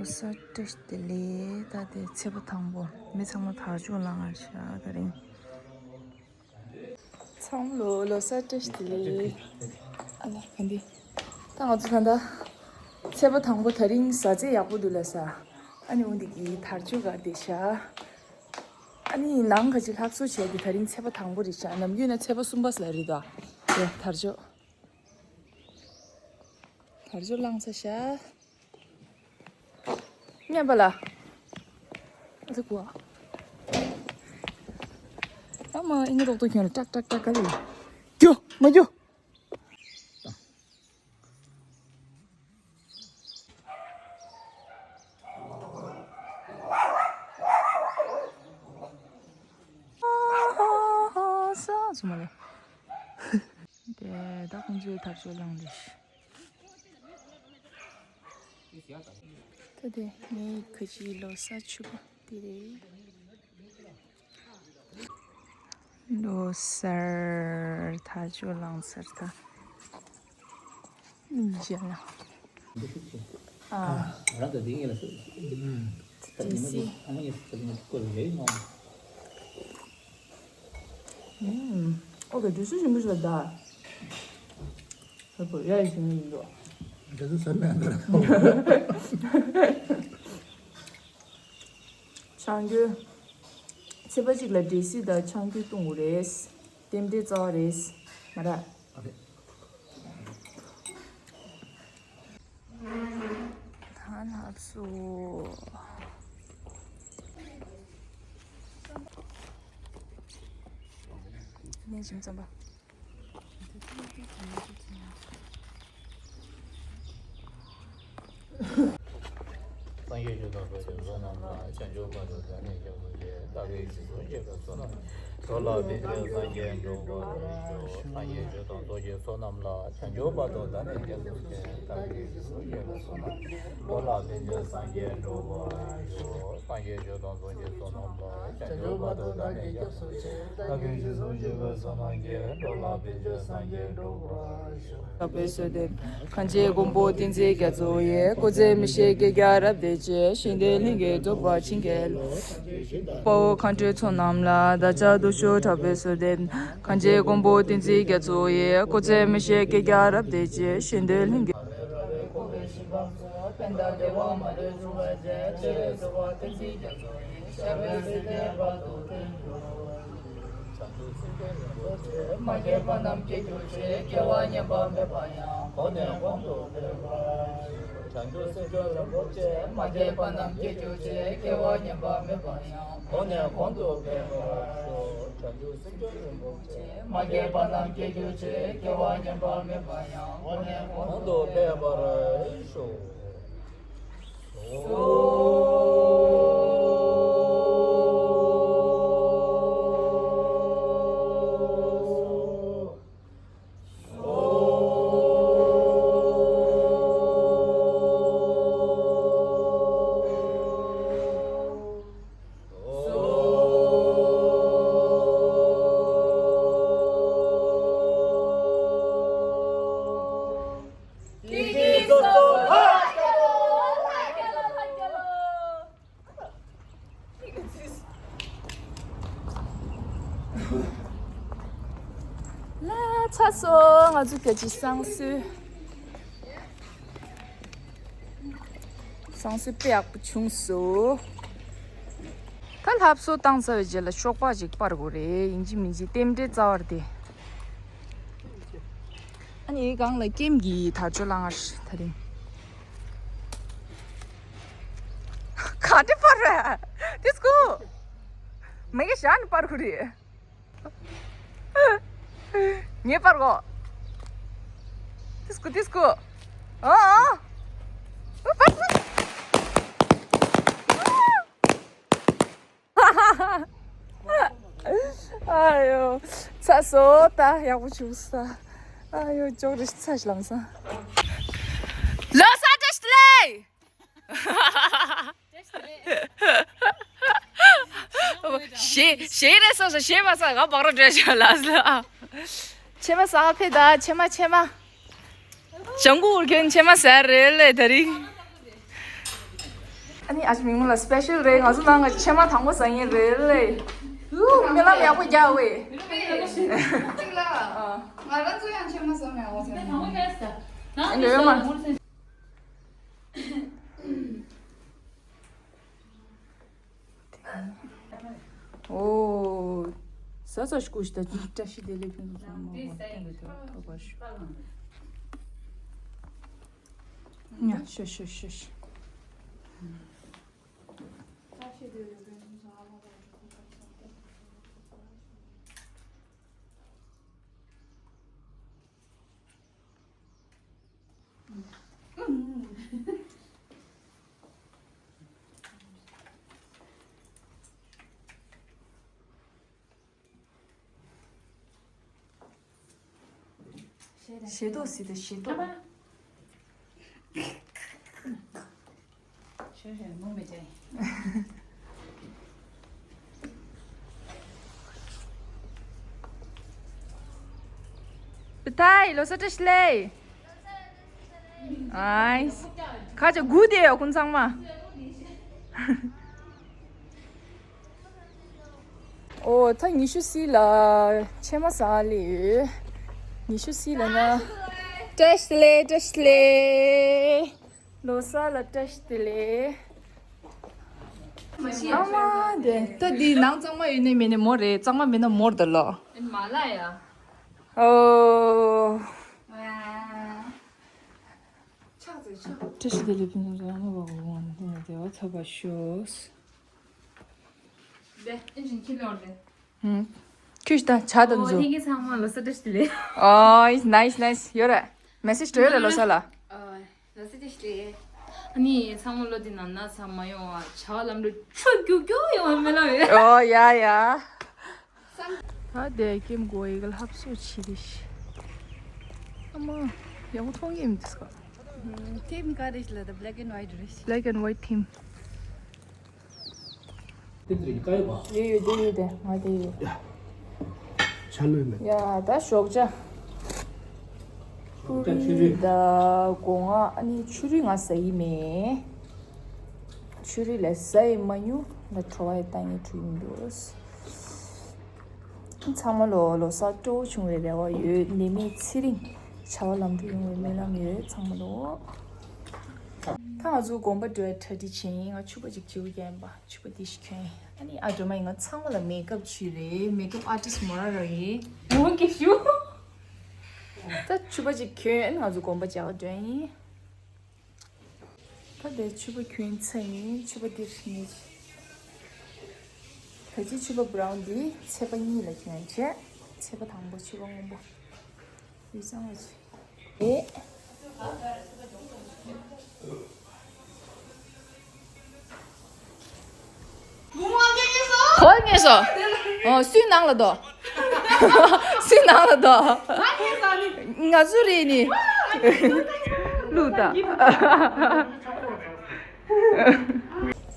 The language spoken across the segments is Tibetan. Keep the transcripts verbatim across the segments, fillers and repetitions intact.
ས་བཀྲ་ཤིས་བདེ་ལེགས། ད་དེ་ཚེས་པ་དང་པོ། མི་ཚང་མ་དར་ལྕོག་ལངས་ཤག་དེ་རིང་། ཚང་མ་ལོ་ལོ་གསར་བཀྲ་ཤིས་བདེ་ལེགས། ཨ་ལ་ག་འདི། ད་ང་ཚོ་ད་ལྟ་ཚེས་པ་དང་པོ། དེ་རིང་གཟའ་ཚེས་ཡག་པོ་འདུག་ལ་ས། ཨ་ནི་འོ་འདི་གི་དར་ལྕོག་གར་བསྡད་ཤག་ཨ་ནི་ནང་ག་ཅིག་ལྷག་བཟོ་བྱས་ཏེ། དེ་རིང་ཚེས་པ་དང་པོ་རེད་ཤག་ནམ་རྒྱུན་ན་ཚེས་པ་གསུམ་པ་ལ་རེད་དོ། དེ་དར་ལྕོག་དར་ལྕོག་བླངས་ཚར་ཤག་ཉན་པ་ལ། ཨ་ཙི་གོ། ཨ་མ་ཨི་ནི་རོགས་ཏོ་ཁྱོད་ལ་ཀྲག་ཀྲག་ཀྲག་ག་ལེ། རྒྱུ་མ་རྒྱུ། ས་སུ་མ་ལེ། དེ་ད་ཁོང་ཚོའི་དར་ལྕོག་བླངས་རེད། ད་དེ་ངའི་ཁ་ཆེའི་ལོ་གསར་ཕྱུ་པ་དེ་རེད། ལོ་གསར་དར་ལྕོག་བླངས་ཚར་ད། ཨིན་ཇི་ལ། ཨ། རང་གི་དེ་ངེད་ལ་ཟེར། ད་ཉི་མ་དེ་ཨ་མ་ངེད་ཟེར་ངེད་སྐོར་ལ་ཡོད་མ། ཨུམ། ཨོ་ཁེ། དུས་ཚོད་ཞིམ་པོ་ཞིག་ལ་ད། ཧེ་པོ་ཡ་ཡི་ཞིམ་ཡིན་འགྲོ། འདི་ཚོ་ཟ་མེད་འགྲོ། ཆང་རྒྱུན། ཚེས་པ་གཅིག་ལ་འབྲས་སིལ་དང་ཆང་རྒྱུན་བཏུང་དགོས་རེད། རྟེན་འབྲེལ་རྩ་བ་རེད། མ་རེད། ཨ་རེད། ད་ལྷག་སོ། ནས་ཞིམ་ཙམ་པ། སངས་རྒྱས་ཆོས་དང་ཚོགས་ཀྱི་བསོད་ནམས་ལ། བྱང་ཆུབ་བར་དུ་བདག་ནི་སྐྱབས་སུ་མཆི། བདག་གིས་རྗེས་སུ་བྱེད་པའི་བསོད་ནམས། འགྲོ་ལ་ཕན་ཕྱིར་སངས་རྒྱས་འགྲུབ་པར་ཤོག་སངས་རྒྱས་ཆོས་དང་ཚོགས་ཀྱི་བསོད་ནམས་ལ། བྱང་ཆུབ་བར་དུ་བདག་ནི་སྐྱབས་སུ་མཆི། བདག་གིས་རྗེས་སུ་བྱེད་པའི་བསོད་ནམས། འགྲོ་ལ་ཕན་ཕྱིར་སངས་རྒྱས་འགྲུབ་པར་ཤོག་སངས་རྒྱས་ཆོས་དང་ཚོགས་ཀྱི་བསོད་ནམས་ལ། བྱང་ཆུབ་བར་དུ་བདག་ནི་སྐྱབས་སུ་མཆི། བདག་གིས་རྗེས་སུ་བྱེད་པའི་བསོད་ནམས་ཀྱིས། འགྲོ་ལ་ཕན་ཕྱིར་སངས་རྒྱས་འགྲུབ་པར་ཤོག་གང་ཕྱིར་མཁྱེན་པའི་བདག་ཉིད་ཀྱི་སྐུ། གང་ཕྱིར་མཁྱེན་པའི་བདག་ཉིད་ཀྱི་སྐུ། གང་ཕྱིར་མི་ཤེས་ཀྱི་རྒྱལ་རབས་འདས་ཀྱི། གཞན་དོན་ལྷུན་གྱིས་གྲུབ་པར་བྱིན་གྱིས་རློབས། དཔའ་བོ་མཁའ་འགྲོའི་ཚོགས་རྣམས་ལ། བདག་ཅག་སྡུག་ཤོས་དྲག་པོས་གསོལ་འདེབས། གང་ཕྱིར་མཁྱེན་པའི་བདག་ཉིད་ཀྱི་སྐུ། གང་ཕྱིར་མི་ཤེས་ཀྱི་རྒྱལ་རབས་འདས་ཀྱི། གཞན་དོན་ལྷུན་གྱིས། ཕན་དང་བདེ་བ་མ་ལུས་འབྱུང་བར་བྱེད། སྤྱན་རས་གཟིགས་དབང་བསྟན་འཛིན་རྒྱ་མཚོ་ཡི། ཞབས་པད་སྲིད་མཐའི་བར་དུ་བརྟན་གྱུར། བྱང་ཆུབ་སེམས་མཆོག་རིན་པོ་ཆེ། མ་སྐྱེས་པ་རྣམས་སྐྱེ་གྱུར་ཅིག་སྐྱེ་བ་ཉམས་པ་མེད་པ་ཡང་། གོང་ནས་གོང་དུ་འཕེལ་བར་ཤོག་བྱང་ཆུབ་སེམས་མཆོག་རིན་པོ་ཆེ། མ་སྐྱེས་པ་རྣམས་སྐྱེ་གྱུར་ཅིག་སྐྱེ་བ་ཉམས་པ་མེད་པ་ཡང་། གོང་ནས་གོང་དུ་འཕེལ་བར་ཤོག་བྱང་ཆུབ་སེམས་མཆོག་རིན་པོ་ཆེ། མ་སྐྱེས་པ་རྣམས་སྐྱེ་གྱུར་ཅིག་སྐྱེ་བ་ཉམས་པ་མེད་པ་ཡང་། གོང་ནས་གོང་དུ་འཕེལ་བར་ཤོག་ལ་ཚ་སོ། ང་ཚོ་ག་ཅི་བསང་གསོལ། བསང་གསོལ་དཔེ་ཡག་པོ་བྱུང་སོང་། ད་ལྷ་བསང་བཏང་ཚར་བའི་རྗེས་ལ་ཤོག་སྦག་ཅིག་སྤར་དགོས་རེད། ཡིན་གཅིག་མིན་གཅིག་རྟེན་འབྲེལ་རྩ་བ་རེད་དེ། ཨ་ནི་སྒང་ལ་ཀེམ་གྱི་དར་ལྕོག་ལངས་ད་རིང་། ག་འདྲ་སྤར་ར། དེ་སྐུ། མེ་གེ་ཞག་ནི་སྤར་དགོས་རེད། ངས་སྤར་གོ། དེ་སྐུ་དེ་སྐུ། ཨ་ཨ། ཨ་སྤར་སྐུ། ཨ་ཡོ། ཚ་སོ་ད་ཡག་པོ་བྱུང་ས། ཨ་ཡོ་ཅོག་རེ་ཚ་ཞིག་ལངས་ས། ལོ་གསར་བཀྲ་ཤིས་བདེ་ལེགས། ཞེ་ཞེ་རེ་སོ་སོ་ཞེ་མ་ས་ང་བག་ར་འདྲ་ཞིག་ལ་ས། ཆེ་མ་ས་ཕེ་ད་ཆེ་མ་ཆེ་མ། ཞང་གུ་འུར་ཁན་ཆེ་མ་ཟེར་རེད་ལེ་ད་རིང་། ཨ་ནི་ཨ་ཅག་མིག་མོ་ལ་སི་པེ་ཤལ་རེད། ང་ཚོ་ནང་ང་ཕྱེ་མ་དང་པོ་ཟ་མཁན་རེད་ལེ། ཨུ་རྨི་ལམ་ཡག་པོ་རྒྱག་ཝེ། གཅིག་ལ། ང་རང་ཚོ་ཡང་ཕྱེ་མ་ཟ་མེད་འོ་ཟེར་ན། འདི་ཡོད་མ། ཨོ། ཟ་ཟ་ཤི་ཀུ་ཤི་ད་བཀྲ་ཤིས་བདེ་ལེགས་ཕུན་སུམ་ཚོགས་པ་ཐོབ་པར་ཤོག་ཉ་ཤོ་ཤོ་ཤོ་ཤོ། ཞེ་ཏོག་ཟེར་དང་ཞེ་ཏོག་ཞེ་ཞེ་མོ་མི་བྱེད། པི་ཐའི་ལོ་སོ་བཀྲ་ཤིས་ལེ། ཨའི། ཁ་ཆེ་སྒུག་བསྡད་ཡོད་ཁོང་ཚང་མ། ཨོ་ད་ཉི་ཤུ་སི་ལ་ཕྱེ་མ་ཟ་ལེ་ཡོད། ཉི་ཤུ་སི་ལ་ན། བཀྲ་ཤིས་ལེ་བཀྲ་ཤིས་ལེ། ལོ་གསར་ལ་བཀྲ་ཤིས་བདེ་ལེགས། ཨ་མ་དེ་ད་འདི་ནང་གཙང་མ་ཡོད་ནི་མེད་ནི་མོ་རེད། གཙང་མ་མེད་ན་མོར་ད་ལོ། ཨེ་མ་ལ་ཡ། ཨོ། ཆག་ཚེ་ཆག་བཀྲ་ཤིས་བདེ་ལེགས་ཕུན་སུམ་ཚོགས་ཨ་མ་བ་གོ་ངོ་ནི་བདེ་བ་ཐོབ་པར་ཤོག་དེ་ཨེ་ཅིན་ཁྱི་ལོར་དེ། ཁྱོད་ད་ཆ་དང་འོ་འཛུ། ཐེངས་ཀྱི་ཚང་མ་ལོ་གསར་བཀྲ་ཤིས་བདེ་ལེགས། ཨོ་ནའིས་ནའིས་ཡོད་རེད། མེ་སེཇ་སྤྲོད་ཡོད་རེད་ལོ་གསར་ལ། ཨོ་ལོ་གསར་བཀྲ་ཤིས་བདེ་ལེགས། ཨ་ནི་ཚང་མ་ལོ་འདི་ནང་ན་ཚང་མ་ཡོང་བ་བྱ་བ་ལམ་འགྲོ་ཆུ་རྒྱུག་རྒྱུག་ཡོང་བ་མེ་ལ་ཡོད། ཨོ་ཡ་ཡ། ད་དེ་ཀེམ་གོ་ཡི་ག་ལ་ཧབ་སུ་ཆི་རེ་ཤི། ཨ་མ་ཡག་པོ་མཐོང་གི་མི་འདུག་ག་ཐིམ་ག་རེ་ཤི་ལ་ད་black and white རེ་ཤི། Black and white theme། དེ་དེ་རིང་ཀ་ཡོད་པ། ཡོད་ཡོད་དེ་ཡོད་དེ་ང་དེ་ཡོད། ཆ་ལུས་མེད། ཡ་ད་ཞོགས་ཇ། ཕུ་རི་ད་སྒོ་ང་ཨ་ནི་ཆུ་རུད་ང་ཟ་ཡི་མེད། ཆུ་རུད་ལས་ཟ་ཡི་མ་ཉུ་ལ་བྲོ་བ་ཡི་ཏང་ཡི་ཁྲུ་ཡིན་འདུག་ཚང་མ་ལོ་ལོ་གསར་སྤྲོ་བོ་བྱུང་བའི་རེ་བ་ཡོད། ནད་མེད་ཚེ་རིང་བྱ་བ་ལམ་འགྲོ་ཡོང་བའི་སྨོན་ལམ་ཡོད་ཚང་མ་ལོ། ད་ང་ཚོ་དགོན་པ་འགྲོ་ཡ་གྲ་སྒྲིག་བྱས་ཡིན། ང་ཕྱུ་པ་ཅིག་བྱིའུ་རྒྱན་པ་ཕྱུ་པ་དེ་ཞིག་གྱོན་ཡིན། ཨ་ནི་ཨ་སྒྲོལ་མ་ཡིན། ང་ཚང་མ་ལ་མེག་ཨབ་བྱུས་རེད། མེག་ཨབ་ཨར་ཊིསི་མོ་ར་ར་ཡིན། འོང་གི་ཞུ། ད་ཕྱུ་པ་ཅིག་གྱོན་ཨ་ནི་ང་ཚོ་དགོན་པ་མཇལ་ག་འགྲོ་ཡིན། ད་དེ་ཕྱུ་པ་གྱོན་ཚར་ཡིན། ཕྱུ་པ་འདིར་ངེད་ཀྱི་ད་ཅི་ཕྱུ་པ་བྷ་རའུན་འདི་ཚེས་པ་གཉིས་ལ་གྱོན་བྱས། ཚེས་པ་དང་པོ་ཕྱུ་པ་སྔོན་པོ། ཡིད་གཙང་བ་ཅིག་ཨེ། གོ་ངེས་སོ། ཨོ་སུའི་ནང་ལ་དོ། སུའི་ནང་ལ་དོ། ང་ཚོ་རེད་ནི། ལུག་ད།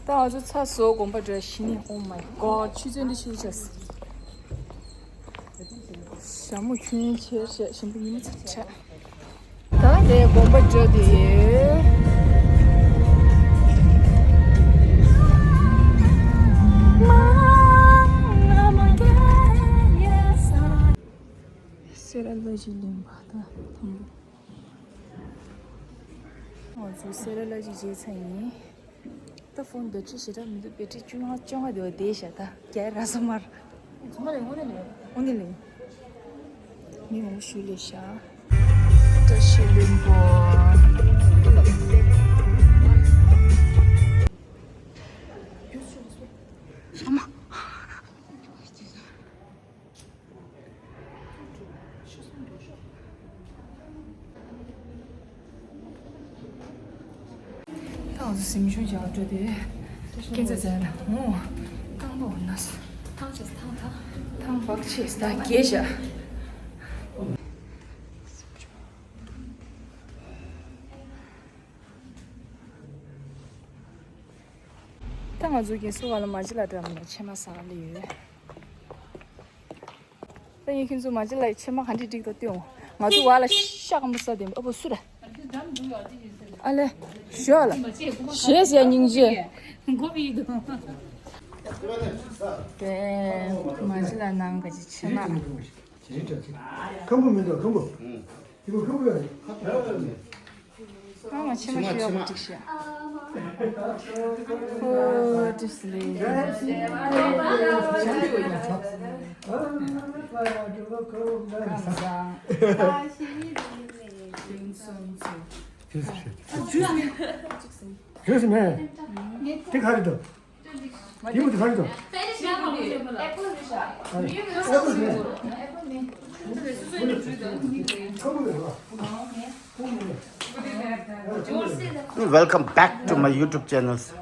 ད་ང་ཚོ་ཚ་སོ་དགོན་པ་འགྲོ་ཤི་ནི། Oh my god ཆུ་ཚོད་འདི་ཤུ་ཆ། ཞྭ་མོ་ཁྱོད་ཁྱེར་བྱས་ཞིམ་པོ་ཉིན་མོ་ཚ་ཆ། ད་དེ་དགོན་པ་འགྲོ་དེ་ཡོད། སེ་ར་ལོ་ཇི་གླིང་པ་ད་དང་པོ། ང་ཚོ་སེ་ར་ལོ་ཇི་བརྗེད་ཚར་ཡིན། ད་ཕོན་བེ་ཊི་རི་ཞེ་དྲག་མི་འདུག་བེ་ཊི་རི་བཅོ་ལྔ་བཅོ་ལྔ་དེ་བ་བསྡད་བཞག་ད་རྒྱལ་ར་ས་མར། དངོས་གནས་ལེ། མི་མང་པོ་ཞུ་ལེ་ཤ། བཀྲ་ཤིས་ལྷུན་པོ། ཨ་མ། ད་ང་ཚོ་གཟིམ་ཆུང་བྱ་བ་འགྲོ་དེ། སྐྱེ་འཚར་ཟེར་ན་ངོ་། རྐང་པ་འོ་ན་སོ། ཐང་ཆེས་ཐང་ཐང་། ཐང་བག་ཆེས་ད་རྒྱས་བྱ། ད་ང་ཚོ་རྒན་གསོ་བ་ལ་མ་ཅི་ལ་འགྲམ་ནས་ཕྱེ་མ་ཟ་ལེ་ཡོད། ད་ཡིན་ཁྱོད་ཚོ་མ་ཅི་ལ་ཕྱེ་མ་ག་འདྲས་འགྲིག་ད་སྟོན། ང་ཚོ་བ་ལ་ཤ་སྐམ་པོ་ཟ་དེ་ཨ་པོ་སུ་ར། ཨ་ལེ། ཞོ་ལ། ཞེས་ཡ་སྙིང་རྗེ། མགོ་བི་དུ། དེ་མ་ཅི་ལ་ནང་ག་ཅི་ཆེ་ན། ཁམ་བུ་མི་འདུག་ཁམ་བུ། ཁམ་བུ་ཁམ་བུ། ཨ་མ་ཆེ་མ་ཤི་ཡོག་པོ་ཏིག་ཤ། ཨོ་ཏིས་ལེ། ཇུས་མེད། དེ་ག་རེད་འདུག་དེ་མོ་དེ་ག་རེད་འདུག Welcome back to my YouTube channels.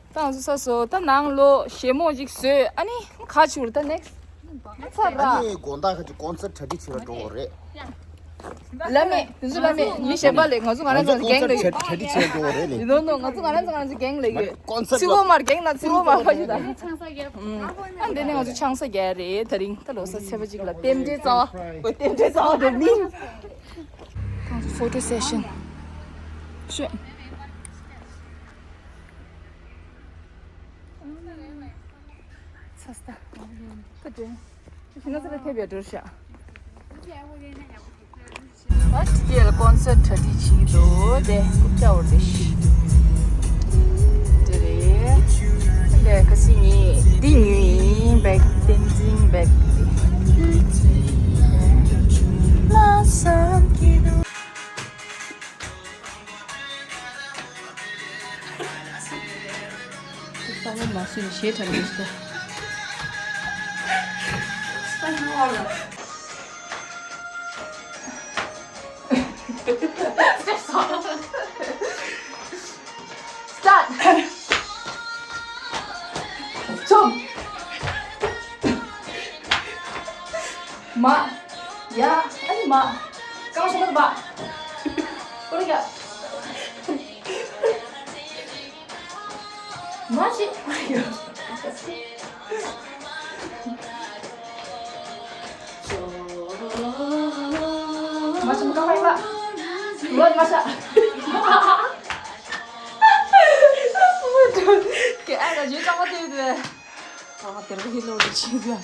ད་ང་ཚོ་ས་སོ་ད་ནང་ལོ་ཞེ་མོ་ཅིག་བཟོས། ཨ་ནི་ཁ་ཆུར་ད་next ཚར་ར། ཨ་ནི་དགོང་དག་ཁ་ཅིག་ཀོན་སར་གྲ་སྒྲིག་བྱེད་ལ་འགྲོ་དགོས་རེད། ལ་མེ་དེ་ཚོ་ལ་མེ་མི་གཞན་པ་ལས་ང་ཚོ་ང་རང་ཚོ་གྲ་རྒན་ལས་ཡོད། གྲ་སྒྲིག་བྱེད་ལ་འགྲོ་དགོས་རེད་ལས། ཡིན་ནོ་ནོ་ང་ཚོ་ང་རང་ཚོ་ང་རང་ཚོ་གྲ་རྒན་ལས་ཡོད། ཀོན་སར་ཚིག་པོ་མར་རྒན་ན་ཚིག་པོ་མར་ཕ་ཞིག་དང་། ཨ་འདི་ནས་ང་ཚོ་ཆང་ས་རྒྱག་རེད། ད་རིང་ད་ལོ་གསར་ཚེས་པ་གཅིག་ལ་རྟེན་འབྲེལ་རྩ་བ། ཨོ་རྟེན་འབྲེལ་རྩ་བ་འགྲོ་མིན། ཁོང་ཚོ་ཕོ་ཊོ་སེ་ཤན། ཤོད། ཚ་སྟ། ཀ་ཏྲེ། ཤི་ན་ཚ་ལ་ཐེབས་ཡ་འགྲོ་ཤག་ཨ་ཏི་ལ་ཀོན་སར་གྲ་སྒྲིག་བྱེད་ཀྱི་འདུག་དེ་རྐུབ་བཀྱག་བར་དེ་ཤི། དེ་རེད། དེ་ཁ་སི་ཉི་འདི་ཉུ་ཡིན་བེག་ཏེན་ཛིན་བེག་དེ། ལ་སམ་ཀི་དུ། ས་བོན་མ་སུ་ཞེ་དྲག་མི་སྟེ། Start. ཚུགས། མ། ཡ། ཨ་ནི་མ། རྐང་ཤ་ལག་མ། ཀོ་རི་ཀ་མ་ཤི། མ་ཤི་མ་ཀ་ཕ་ཡིན་པ། ལོ་མ་ཤ། ཀེ་ཨ་ལ་ཇེ་ཀ་མ་དེ་དེ། ཨ་དེར་གི་ལོ་རེ་ཆི་དེ།